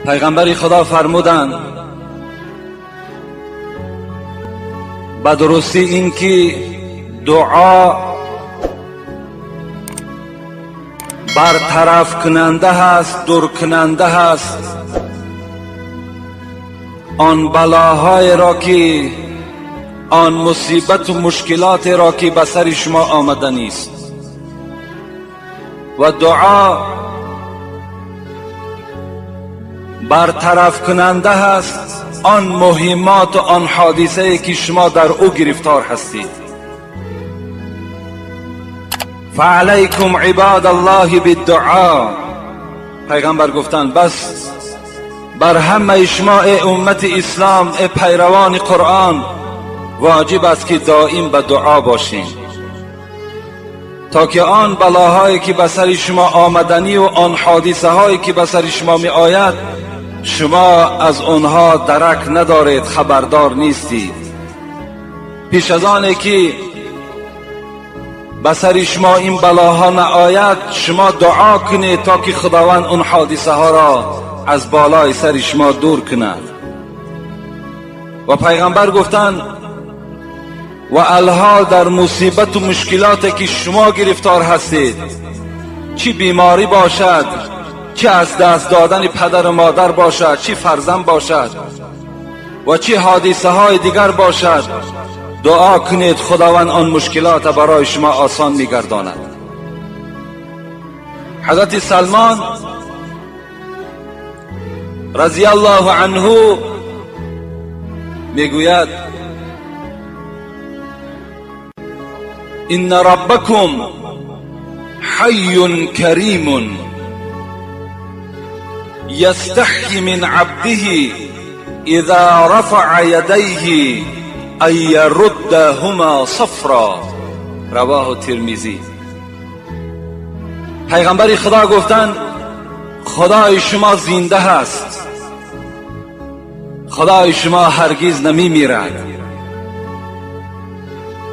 پیغمبر خدا فرمودند به درستی اینکه دعا برطرف کننده هست، دور کننده هست آن بلاهای را که آن مصیبت و مشکلات را که به سر شما آمده نیست. و دعا برطرف کننده هست آن مهمات و آن حادثه که شما در او گرفتار هستید. فعلیکم عباد الله بالدعا. پیغمبر گفتند بس بر همه شما ای امت اسلام، ای پیروان قرآن، واجب است که دائم به دعا باشیم تا که آن بلاهایی که به سر شما آمدنی و آن حادثه هایی که به سر شما می آید شما از آنها درک ندارید، خبردار نیستید. پیش از آن که به سر شما این بلاها نآید شما دعا کنید تا که خداوند آن حادثه ها را از بالای سر شما دور کند. و پیغمبر گفتند و الحال در مصیبت و مشکلات که شما گرفتار هستید، چی بیماری باشد، چه از دست دادن پدر و مادر باشد، چی فرزند باشد و چی حادثه های دیگر باشد، دعا کنید خداوند آن مشکلات برای شما آسان میگرداند. حضرت سلمان رضی الله عنه میگوید ان ربکم حی کریم یستحی من عبده اذا رفع یدیه ان یردهما صفرا. رواه ترمذی. پیغمبر خدا گفتند خدای شما زنده هست، خدای شما هرگز نمی میرد،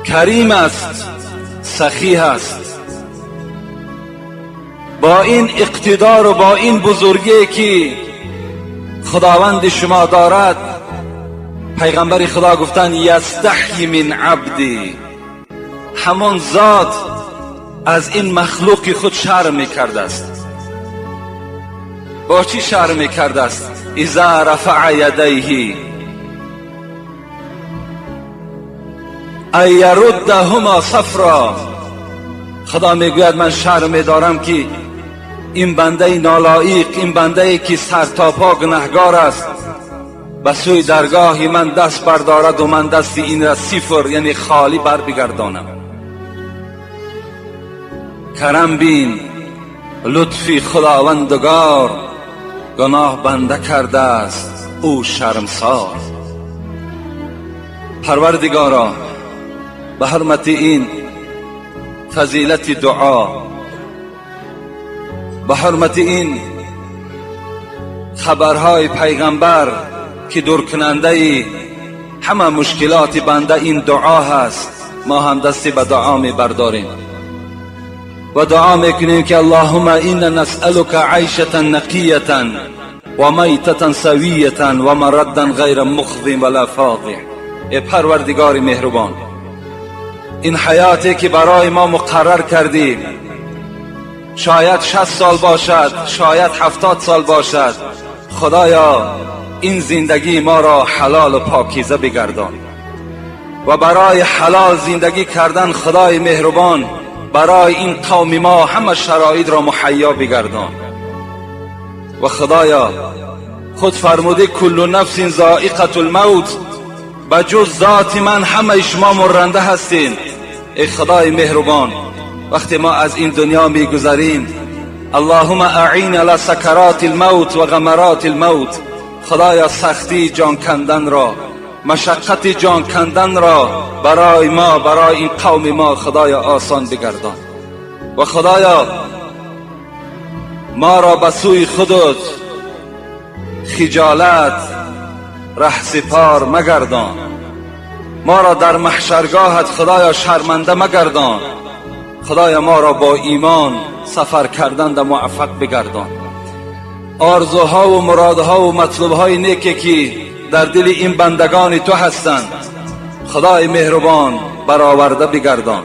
کریم است، سخی هست. با این اقتدار و با این بزرگی که خداوند شما دارد، پیغمبر خدا گفتند یستحی من عبدی، همان ذات از این مخلوق خود شرم میکرده است. با چی شرم میکرده است؟ اذا رفع یدیه ان یردهما صفرا. خدا میگوید من شرم میدارم که این بنده نالایق، این بنده که سر تا پا گنهگار است، به سوی درگاه من دست بردارد و من دست این را صفر یعنی خالی بر بگردانم. کرم بین لطفی خداوندگار، گناه بنده کرده است او شرمسار. پروردگارا به حرمت این فضیلت دعا، به حرمت این خبرهای پیغمبر که دور کننده همه مشکلات بنده این دعا هست، ما هم دستی به دعا می برداریم و دعا میکنیم که اللهم اینا نسألک عیشة نقیة و میتة سویة و مردا غیر مخز ولا فاضح. ای پروردگار مهربان، این حیاتی که برای ما مقرر کردی شاید 60 سال باشد، شاید 70 سال باشد، خدایا این زندگی ما را حلال و پاکیزه بگردان و برای حلال زندگی کردن خدای مهربان برای این قوم ما همه شرایط را مهیا بگردان. و خدایا خود فرموده کل نفس ذائقة الموت، به جز ذات من همه شما مرنده هستین. ای خدای مهربان وقتی ما از این دنیا میگذریم، اللهم اعین علی سکرات الموت و غمرات الموت، خدایا سختی جان کندن را، مشقت جان کندن را برای ما، برای این قوم ما خدایا آسان بگردان. و خدایا ما را به سوی خودت خجالت رهسپار مگردان، ما را در محشرگاهت خدایا شرمنده مگردان، خدایا ما را با ایمان سفر کردن در موفق بگردان. Орзуҳо ва муродҳо ва матлубҳои неке ки дар дили ин бандагони ту ҳастанд, Худои меҳрубон, бароварда бигардон.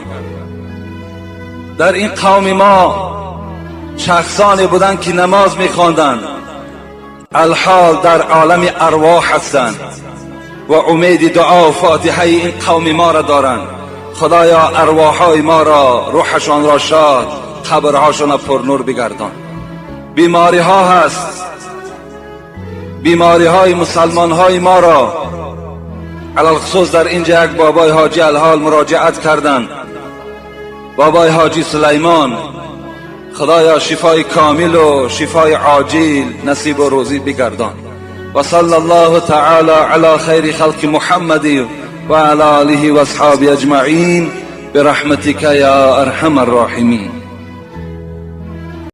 Дар ин қавми мо шахсоне буданд, ки намоз мехонданд, алҳол дар олами арвоҳ ҳастанд ва умеди дуо ва фотиҳаи ин қавми моро доранд. Худоё, арвоҳҳои моро, рӯҳашонро шод, қабрҳошонро пурнур бигардон. Бемориҳо ҳаст, бемориҳои мусалмонҳои моро, алалхусус дар инҷа як бобои ҳоҷӣ алҳол муроҷиат карданд, бобои ҳоҷӣ Сулаймон. Худоё, шифои комилу шифои оҷил насибу рӯзӣ бигардон. Ва салла Аллоҳу таъала ала хайри халқи Муҳаммади ва ала олиҳи ва асҳоби аҷмаин бирахматика я арҳамар роҳимин.